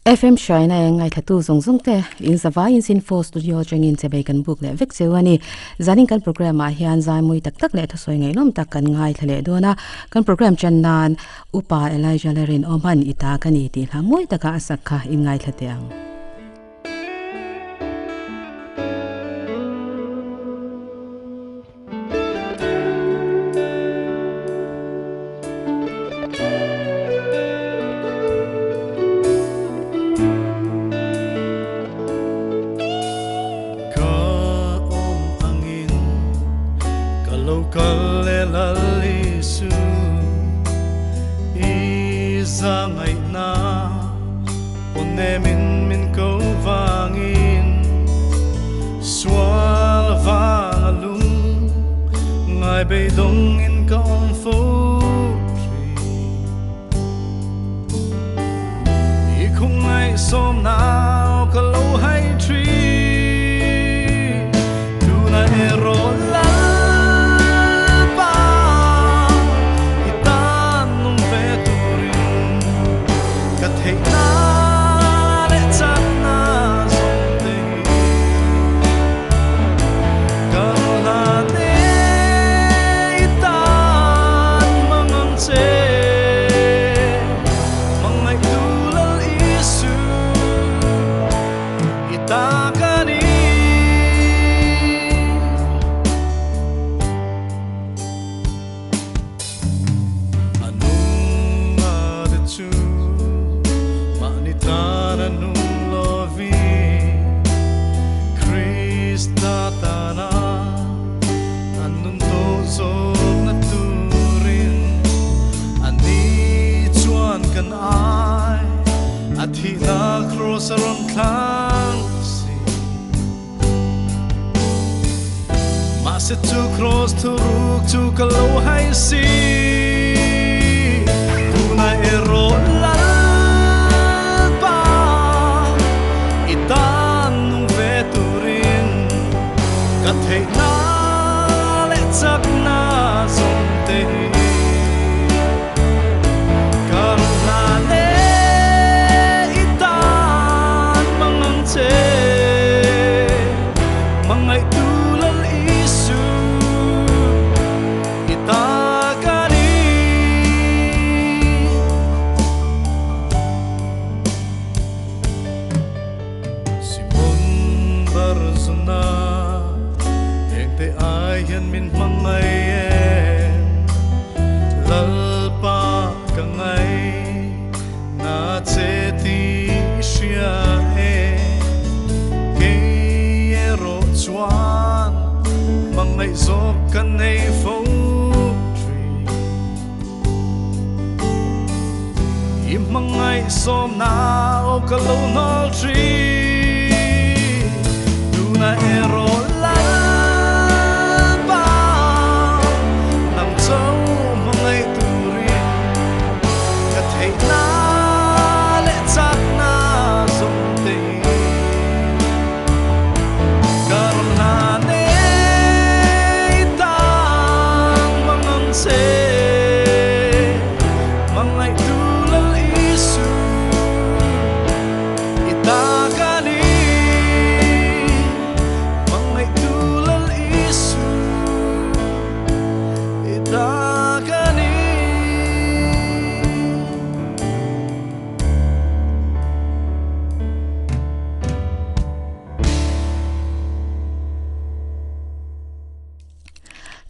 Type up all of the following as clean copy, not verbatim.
FM hruaina eng ngaithla zawng zawng te in zavai in Sinfo Studio atangin chebei kan buk leh vek cheu a ni. Zanin kan program ah hian zaimui tak tak leh thusawi ngaihnawm tak kan ngaithla leh dawn a. Kan program chan nan Upa Elijah Lerin Awman i ta ka ni tih hla mawi taka a sak kha in ngaithla teh ang. Ka awm angin ka lo kal e Lal Isu, i zangaihna aw nemin min ko vangin sual vang a lung ngai beidawng in ka awm fo thin. I khung ngai sawm nau ka lo hai thin, tuna erawh Lalpa i tan nung ve turin ka theihna leh chakna zawng te hi ka hlan e i tan mang ang che. Mangaihtu Lal Isu i ta ka ni. A nung a te chu mahni tan a nung lovin Krista tana an nun tawh zawkna turin a ni chuan kan ai a thihna cross a rawn thlang si. Mahse chu cross thuruk chu ka lo hai si, tuna erawh Lalpa i tan nung ve turin ka theihna leh chakna zawng te hi ka rawn hlan e i tan mang ang che. Mangaihtu Lal Isu i ta ka ni. Simon Barzuna hengte ai hian min hmangaih em, Lalpa ka ngai na che tih i hria e, kei erawh chuan hmangaih zawk ka nei fo thin. I hmangaih sawmna aw ka lo hnawl thin, tuna erawh Lalpa nang cho hmangaih turin ka theihna leh chakna zawng te hi ka rawn hlan e i tan mang ang che. Mangaihtu Lal Isu i ta ka ni. Mangaihtu Lal Isu i ta ka ni.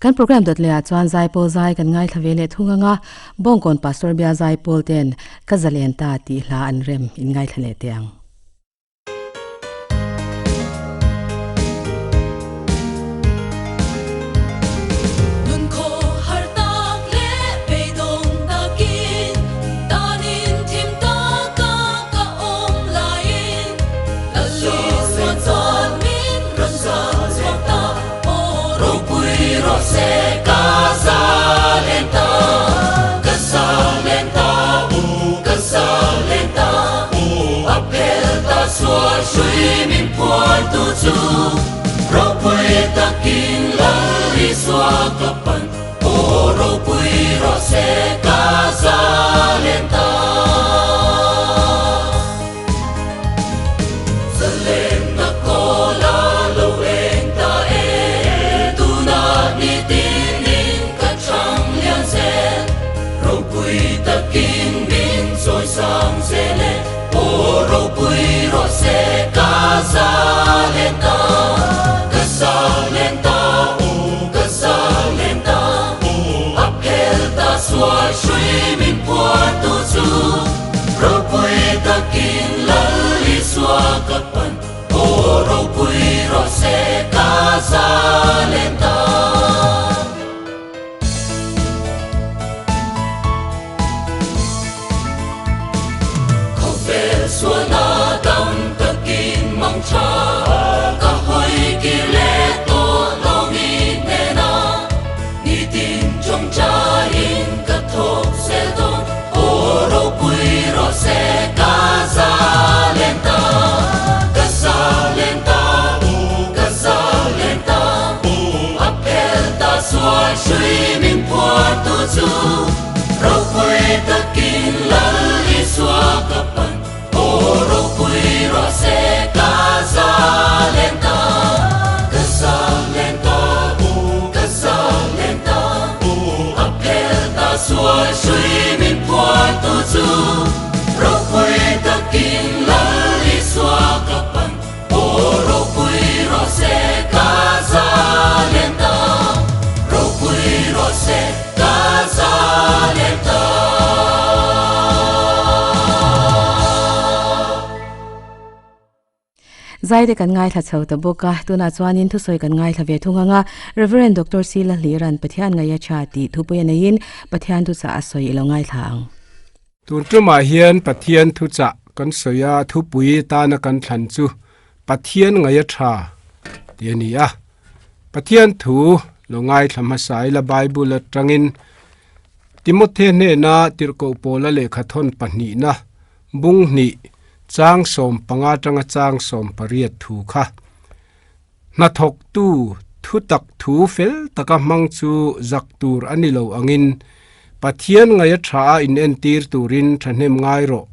Kan program dawt leh ah chuan Zaipawl zai kan ngaithla ve leh thung ang a, Bawngkawn Pastor Bia Zaipawl ten Ka Zalen Ta tih hla an rem in ngaithla leh teh ang. Nun khaw har tak leh beidawng takin tanin thim taka ka awm laiin Lal Isua chuan min rawn chhan chhuak ta. Aw ropui rawh se ka zalen ta, ka zalen ta, u ka zalen ta, u a phel ta sual hrui min phuar tu chu ropui takin Lal Isua ka pan. Aw ropui rawh se ka zalen ta. hrui min phuar tu chu ropui takin Lal Isua ka pan aw ropui rawh se ka zalen ta. Khawvel sualna dam takin mang tha ka hawi kir leh tawh lo mi hnena nitin tawngtaiin ka thawk zel dawn aw ropui rawh se ka zalen ta ka zalen ta ka zalen ta a phel ta sual hrui min phuar tu chu ropui takin Lal Isua ka pan aw ropui rawh se ka zalen ta ka zalen ta ka zalen ta a phel ta sual hrui min phuar tu chu ropui takin Lal Isua ka pan aw ropui rawh se ka zalen ta ropui rawh se ka zalen ta. Zai te kan ngaithla chho ta bawk a, tunah chuanin thusawi kan ngaithla ve thung ang a, Rev. Doctor Sila Hliran Pathian ngaih a tha tih thupui a neiin Pathian thuchah a sawi i lo ngaithla ang. Tun tumah hian Pathian thuchah kan sawi a, thupui tana kan thlan chu Pathian ngaih a tha tih a ni a. Pathian thu lo ngaithla hmasa ila Bible atangin Timothy hnena tirhkoh pawla lehkhathawn pahnihna bung hnih chang sawm panga atanga chang sawm pariat thu kha Hnathawktu thu tak thu fel taka hmang chu zak tur a ni lo angin Pathian ngaih a tha a inentir turin thahnem ngai rawh.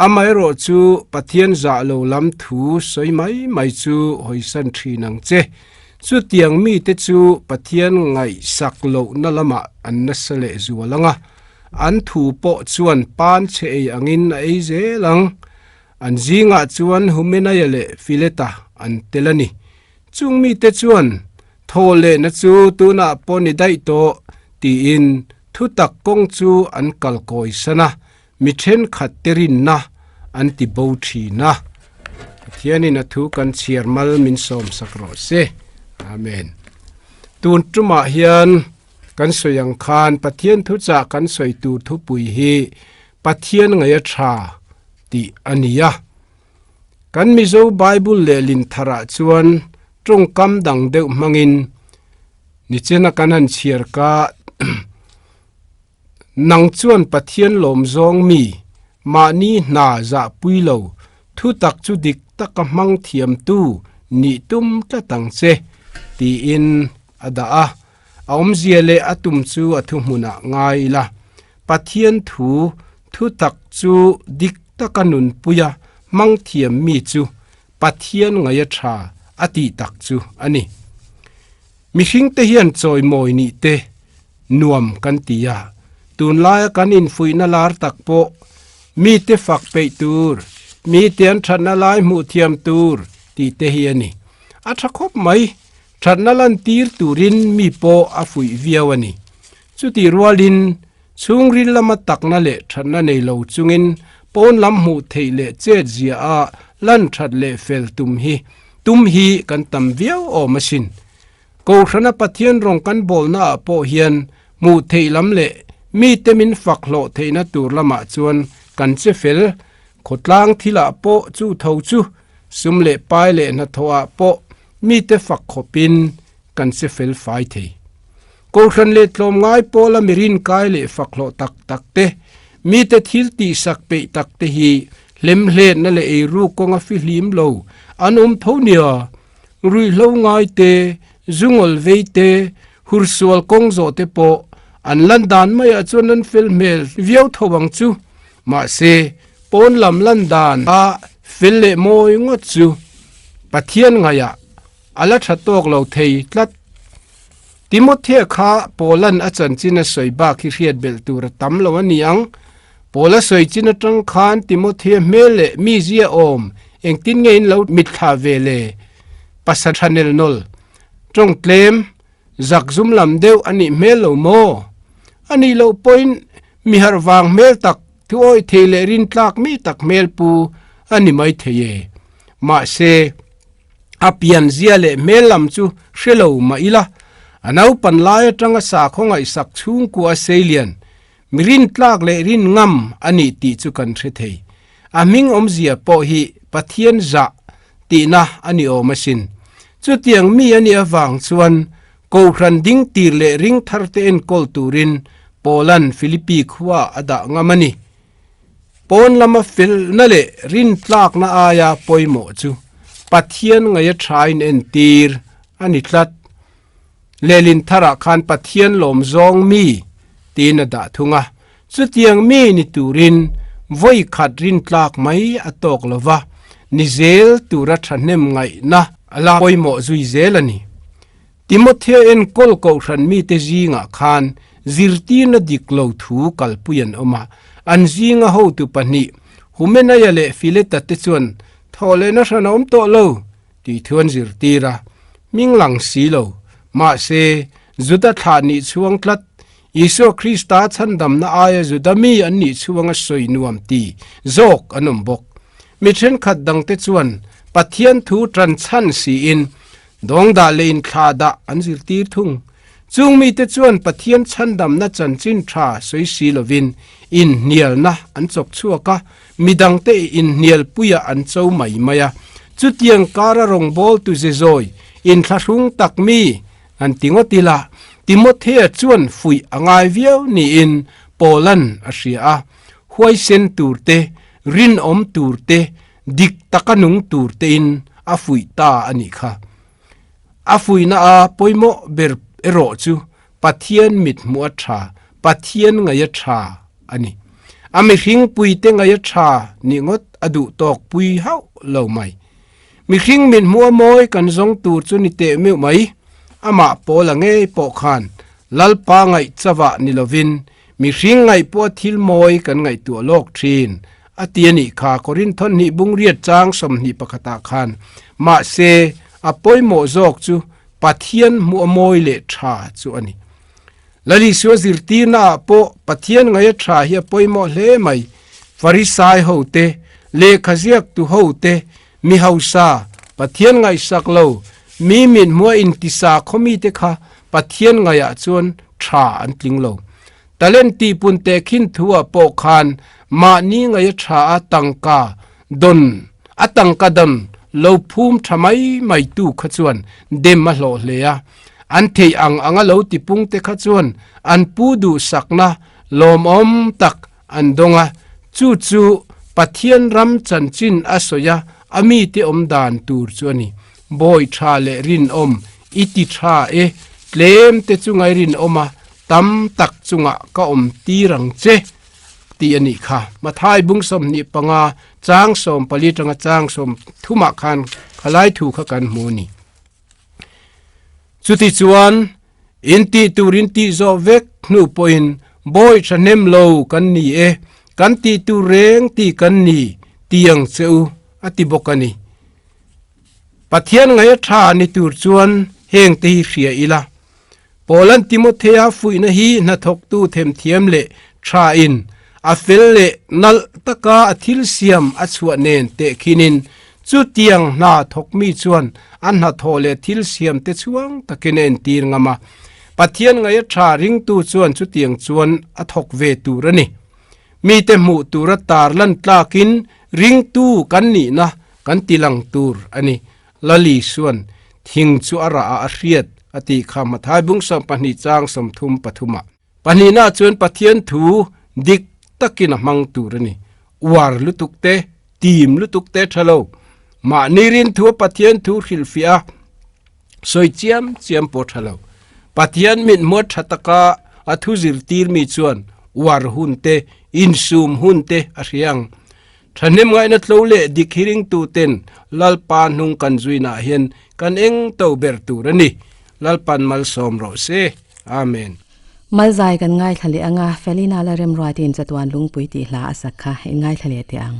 Amaherawh chu Pathian zah lo lam thu sawi mai mai chu hawisan thin ang che. Chutiang mite chu Pathian ngaihsak lohna lamah an nasa leh zual ang a, an thu pawh chuan pan che ei angin a ei zel ang. An zingah chuan Humenaia leh Fileta an tel a ni. Chung mite chuan, Thaw lehna chu tunah pawh ni daih tawh, tiin thutak kawng chu an kal kawi san a, mi thenkhat te rinna an ti bo thin a. Pathianin a thu kan chhiar mal min sawmsak rawh se. Amen. Tun tumah hian kan sawi ang khan Pathian thuchah kan sawi tur thupui hi Pathian ngaih a tha tih a ni a. Kan Mizo Bible lehlin tharah chuan tawngkam dang deuh hmangin nichena kan han chhiar ka Nang chuan Pathian lawm zawng mi mahni hna zah pui lo thu tak chu dik taka hmang thiamtu nih tum tlat ang che tiin a dah a. A awmzia leh a tum chu a thuhmunah ngai ila. Pathian thu thutak chu dik taka nunpuia hmang thiam mi chu Pathian ngaih a tha a tih tak chu a ni. Mihringte hian chawimawi nih te nuam kan ti a, tunlaia kan infuihna lar tak pawh mite fak peih tur, mite an thatna lai hmuh thiam tur tih te hi a ni. A tha khawp mai, thatna lantir turin mi pawh a fuih viau a ni. Chutih rualin, chhungril lama takna leh thatna nei lo chungin pawn lam hmuh theih leh chet zia a lan that leh fel tum hi tum hi kan tam viau awm asin. Kohhrana Pathian rawng kan bawlna ah pawh hian hmuh theih lam leh mite min fak hlawh theihna tur lamah chuan kan che fel, khawtlang thilah pawh chu tho chu sum leh pai leh hnathawh ah pawh mite fak khawpin kan che fel fai thei. Kohhran leh tlawmngai pawla mi rinkai leh fakhlawh tak tak te, mite thil tihsak peih tak te hi hlemhletna leh eiruk kawnga fihlim lo an awm tho nia. Ruihhlo ngai te, zungawl vei te, hursual kawng zawh te pawh an lan dan maiah chuan an fel hmel viau tho ang chu. Mahse, pawn lam lan dan a fel leh mawi ngawt chu Pathian ngaihah A la tha tawk lo thei tlat. Timothea kha Paula'n a chanchin a sawi bak hi hriat belh tur a tam lo a ni ang. Paula sawi chin atang khan Timothea hmel leh mizia awm engtin nge in lo mitthla ve le? Pasal tha nel nawl, tawng tlem, zak zum lam deuh a nih hmel lo maw? A nih loh pawhin. Mi harh vang hmel tak, thuawih thei leh rintlak mi tak hmel pu a ni mai thei e. Mahse, a pianzia leh hmel lam chu hre lo mah ila, a naupan lai atanga sakhaw ngaihsak chhungkua a seilian, mi rintlak leh rin ngam a nih tih chu kan hre thei. A hming awmzia pawh hi Pathian zah tihna a ni awm asin. Chutiang mi a nih avang chuan Kohhran ding tir leh ring tharte enkawl turin Paula'n Philippi khua a dah ngam a ni. Pawn lama felna leh rintlakna aia pawimawh chu Pathian ngaia thain entir a ni tlat. Lehlin tharah khan Pathian lawm zawng mi tiin a dah thung a. Chutiang mi ni turin vawi khat rintlak mai a tawk lo va, ni zel tura thahnem ngaihna a la pawimawh zui zel a ni. Timothea enkawl kohhran mite zingah khan zirtirna dik lo thu kalpui an awm a, an zinga hotu pahnih Humenaia leh Fileta te chuan thawhlehna hran a awm tawh lo tih thu an zirtir a, hming lang si lo. Mahse, Juda thlah nih chhuang tlat, Isua Krista chhandamna aia Juda mi an nih chhuanga sawi nuam ti zawk an awm bawk. Mi thenkhat dangte chuan Pathian thu tan chhan siin Dawngdah leh inthlahdah an zirtir thung. Chung mite chuan Pathian chhandamna chanchin tha sawi si lovin inhnialna an chawk chhuak a, midangte inhnialpuiah an cho mai mai a. Chutiang kara rawngbawltu ze zawi inthlahrung tak mi an ti ngawt ila, Timothea chuan fuih a ngai viau niin Paula'n a hria a. Huaisen tur te, rinawm tur te, Dik taka nung tur tein a fuih ta a nih kha. A fuihna a pawimawh ber erawh chu Pathian mithmuh a tha, Pathian ngaih a tha a ni. A mihring puite ngaih a tha nih ngawt a duh tawk pui hauh lo mai. Mihring mithmuh a mawi kan zawng tur chu ni teh meuh mai. Amah pawl a ngei pawh khan Lalpa ngaih chavah ni lovin mihring ngaih pawh a thil mawi kan ngaihtuah lawk thin. A ti a nih kha, Korinthon hnih bungriat chang 21 ah khan. Mahse, a pawimawh zawk chu Pathian hmuh a mawi leh tha chu a ni. Lal Isua zirtirna ah pawh Pathian ngaia tha hi a pawimawh hle mai. Farisai ho te, lehkha ziaktu ho te, mi hausa, Pathian ngaihsak lo, mi mithmuha intisa khawmite kha Pathian ngaihah chuan tha an tling lo. Talent tihpun tehkhin thu-ah pawh khan mahni ngaih a tha a tangka dawn a tangka dawn lo phum tha mai mai tu kha chuan dem a hlawh hle a. An theih ang anga lo tipung te kha chuan an pu duhsakna lawmawm tak an dawng a, chu chu Pathian ram chanchin a sawi a, a mite awm dan tur chu a ni. Bawi tha leh rinawm i ti tha e, tlem te chu ngai rinawm a, tam tak chungah ka awm tir ang che, tih a nih kha. Mathai bung 25 chang 14 tanga chang 30 ah khan khalai thu kha kan hmu a ni. Chuti chuan in tih tur in tih zawh vek hnu pawhin bawi thahnem lo kan ni e, kan tih tur reng ti kan ni ti ang che u, a ti bawk a ni. Pathian ngaih a tha ni tur chuan heng te hi hria ila. Paula'n Timothea fuihna hi hnathawktu themthiam leh thain a fel leh nalh taka a thil siam a chhuah nen tehkhinin chutiang hna thawkmi chuan a hnathawh leh thil siam te chhuang takin a entir ngam a. Pathian ngaih a tha ringtu chuan chutiang chuan a thawk ve tur a ni. Mite hmuh tura tar lan tlakin ringtu kan nihna kan tilang tur a ni. Lali chuan thing chu a rah a a hriat a tih kha Mathai bung 12 chang 33 ah. Pahnihna chuan Pathian thu dik takin a hmang tur a ni. Uar lutuk te, tim lutuk te tha lo. Mahni rin thu a Pathian thu hrilhfiah a sawi chiam chiam pawh tha lo. Pathian mithmuat tha taka a thu zirtir mi chuan uar hun te, insum hun te a hria ang. Thahnem ngaihna tlo leh dik hi ringtuten Lalpa hnung kan zuinah hian kan eng to ber tur a ni. Lalpan malsawm rawh se. Amen. Malzai kan ngaithla leh anga Felina la remruatin chatuan lungpui tih hla a sak kha in ngaithla leh teh ang.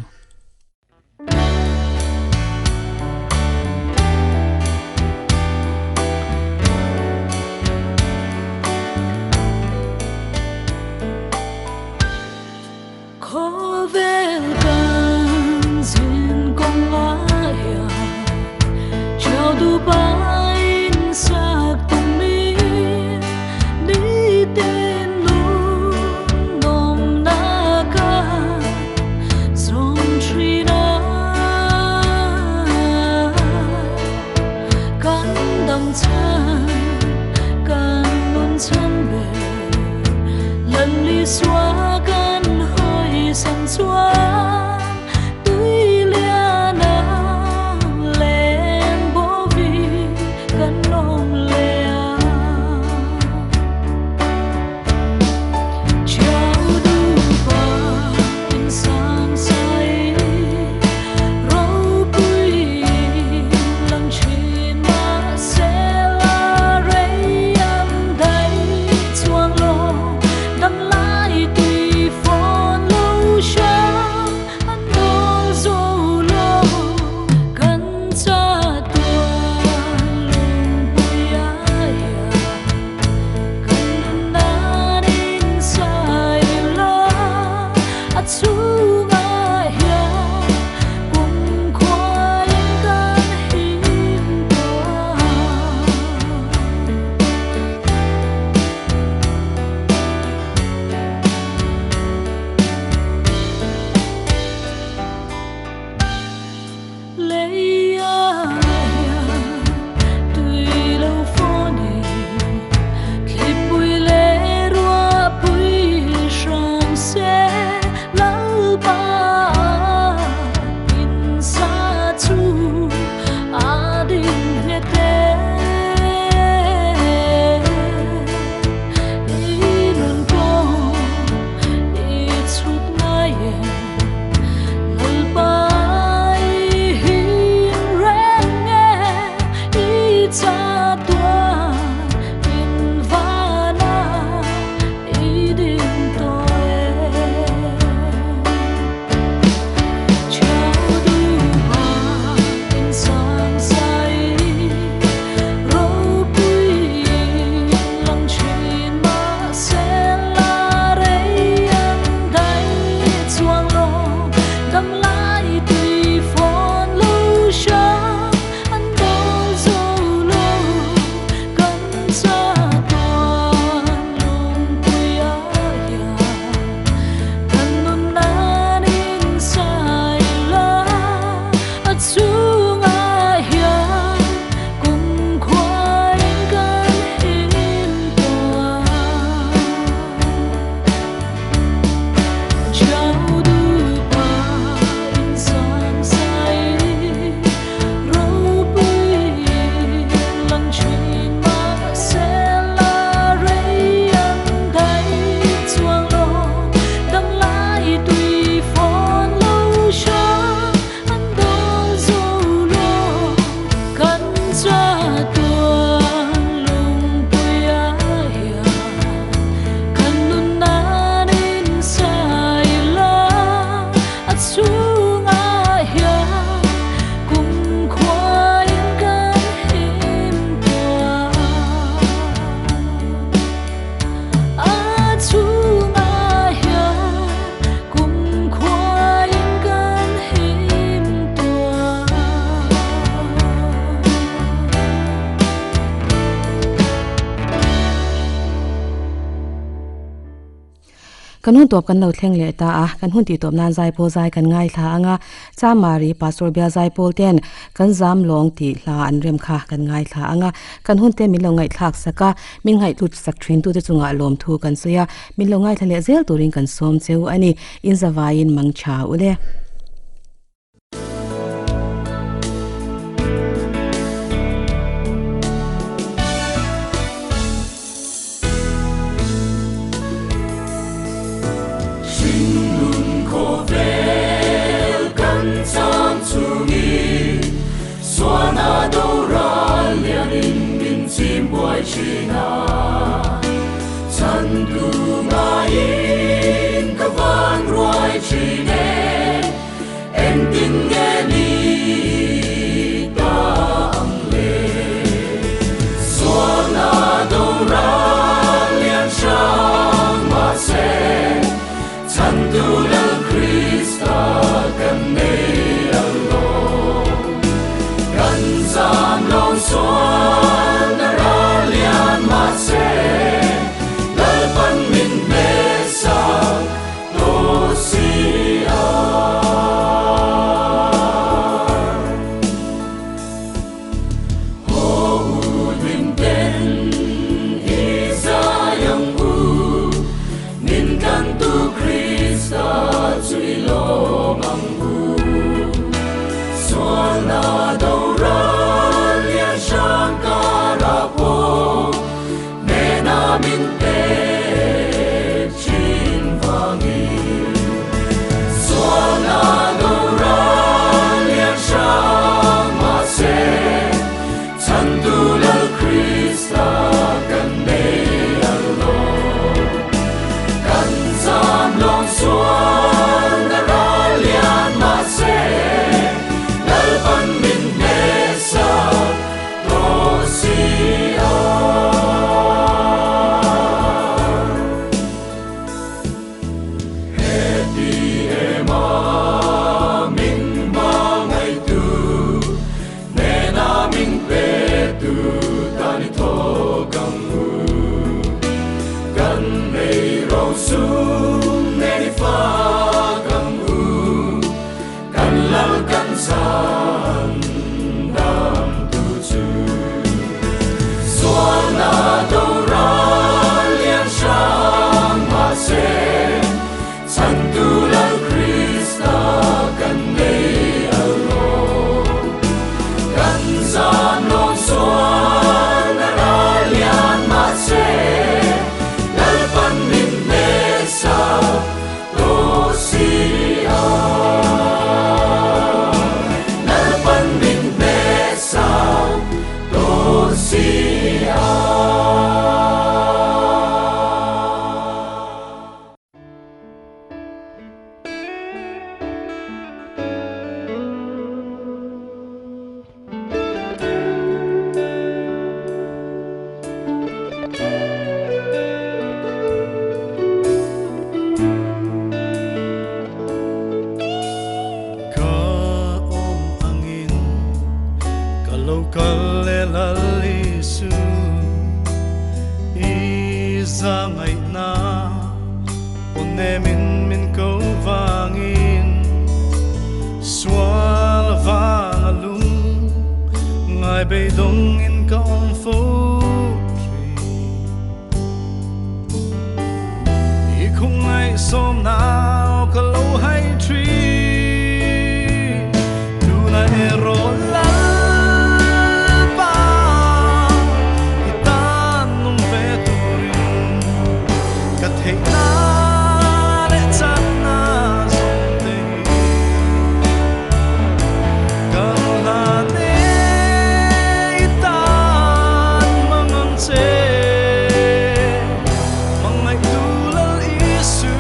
Kan hun tawp kan lo thleng leh ta a, kan hun tih tawp nan zaipawl zai kan ngaithla ang a, Chamari Pastor Bial Zaipawl ten kan zam lawng tih hla an rem kha kan ngaithla ang a, kan hun te min lo ngaihthlak sak a, min ngaihtlut sak thin tute chungah lawmthu kan sawi a, min lo ngaithla leh zel turin kan sawm cheu a ni. In zavaiin mang tha ule. Ka awm angin ka lo kal e Lal Isu i zangaihna aw nemin min ko vangin sual vang a lung ngai beidawng in ka awm fo thin. I khung ngai sawm nau ka lo hai thi tu na ero lal pa i tan nung ve turin ka thei na le chan na zong te ka la ne i tan mangang che mangai tu lal Isu.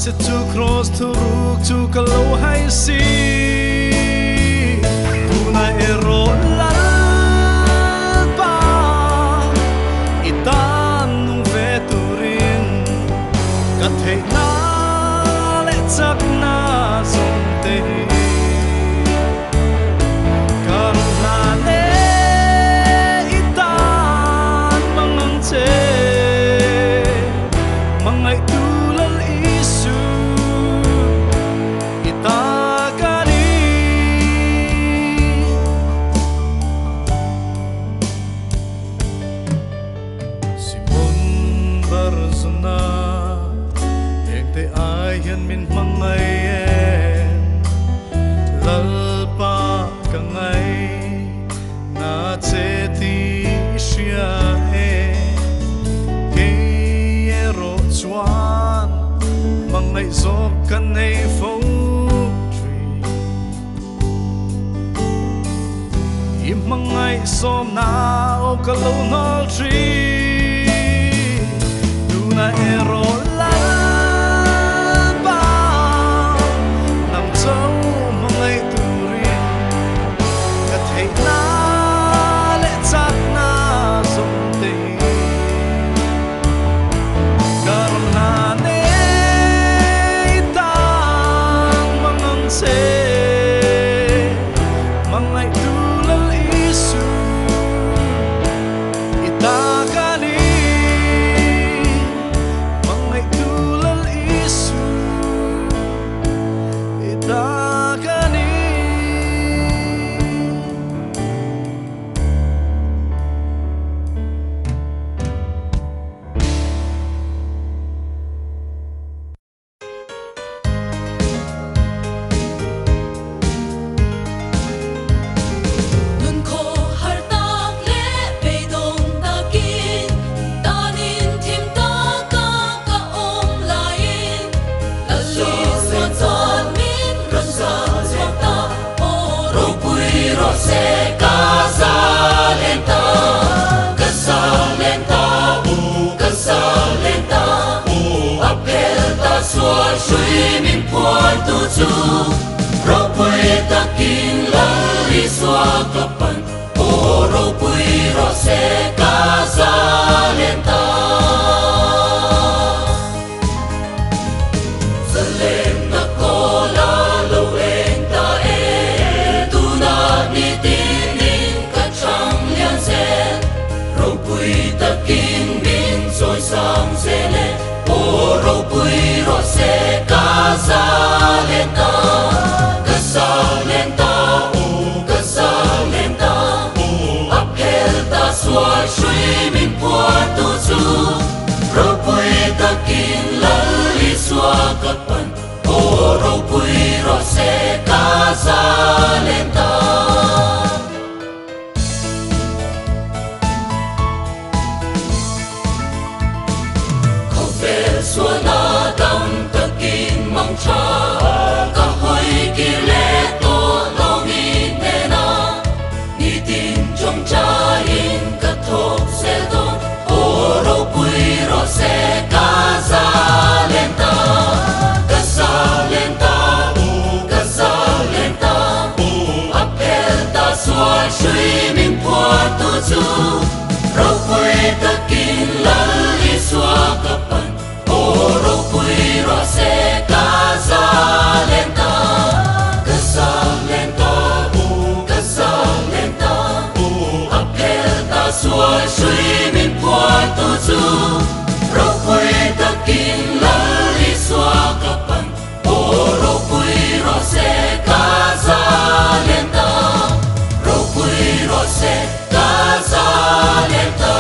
Se chu cross thu ruk chu ka lo hai si tuna ero lalpa i tan nung ve turin ka theih na leh chak na zawng te hi ka rawn hlan e i tan mangang che mangaihtu lal Isu i ta ka ni. Simon Barzuna heng te ai hian min hmangai em Lalpa ka ngai na che ti hria e Kei ero chuan mangai zawk ka nei fo thin I mangai som na o ka lo nal thin Tuna ero lalpa nang chau mangai turin ka theih na leh chak na zawng te hi ka rawn hlan e i tan mangang che mangaihtu lal Isu i ta ka ni mangaihtu lal Isu i ta ka ni. Nun khaw har tak leh beidawng takin tanin thim taka ka awm laiin Lal Isua chuan min rawn zan chhuak ta aw ropui rawh se ka za len ta ka za len ta u ka za len ta u a phel ta sual hrui min phuar tu chu ropui takin Lal Isua ka pan aw ropui rawh se ka za len ta. Zalem na kola lo eng ta e tuna ni tinin ka chang lian zel ropui takin min chawi sang zel e aw ropui rawh se ka za len ta ka za len ta u ka za len ta a phel ta sual hrui min phuar tu chu ropui takin Lal Isua ka pan aw ropui rawh se ka za len ta. Khawvel sualna dam takin mang tha ka hawi kir leh tawh lawngin hnena nitin tawngtaiin ka thawk zel dawn aw ropui rawh se ka za len ta ka za len ta u ka za len ta a phel ta sual hrui min phuar tu chu ropui takin Lal Isua ka pan aw ropui rawh se ka za len ta ka za len ta u ka za len ta a phel ta sual hrui min phuar tu chu ropui takin Lal Isua ka pan aw ropui rawh se ka za len ta ropui rawh se ka za len ta.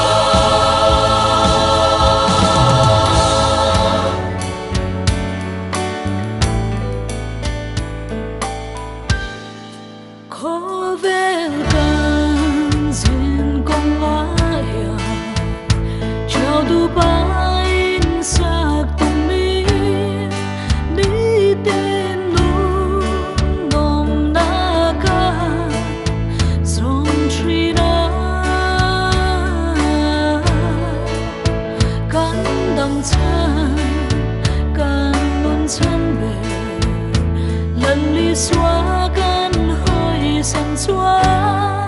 Isua kan hawi san chuan.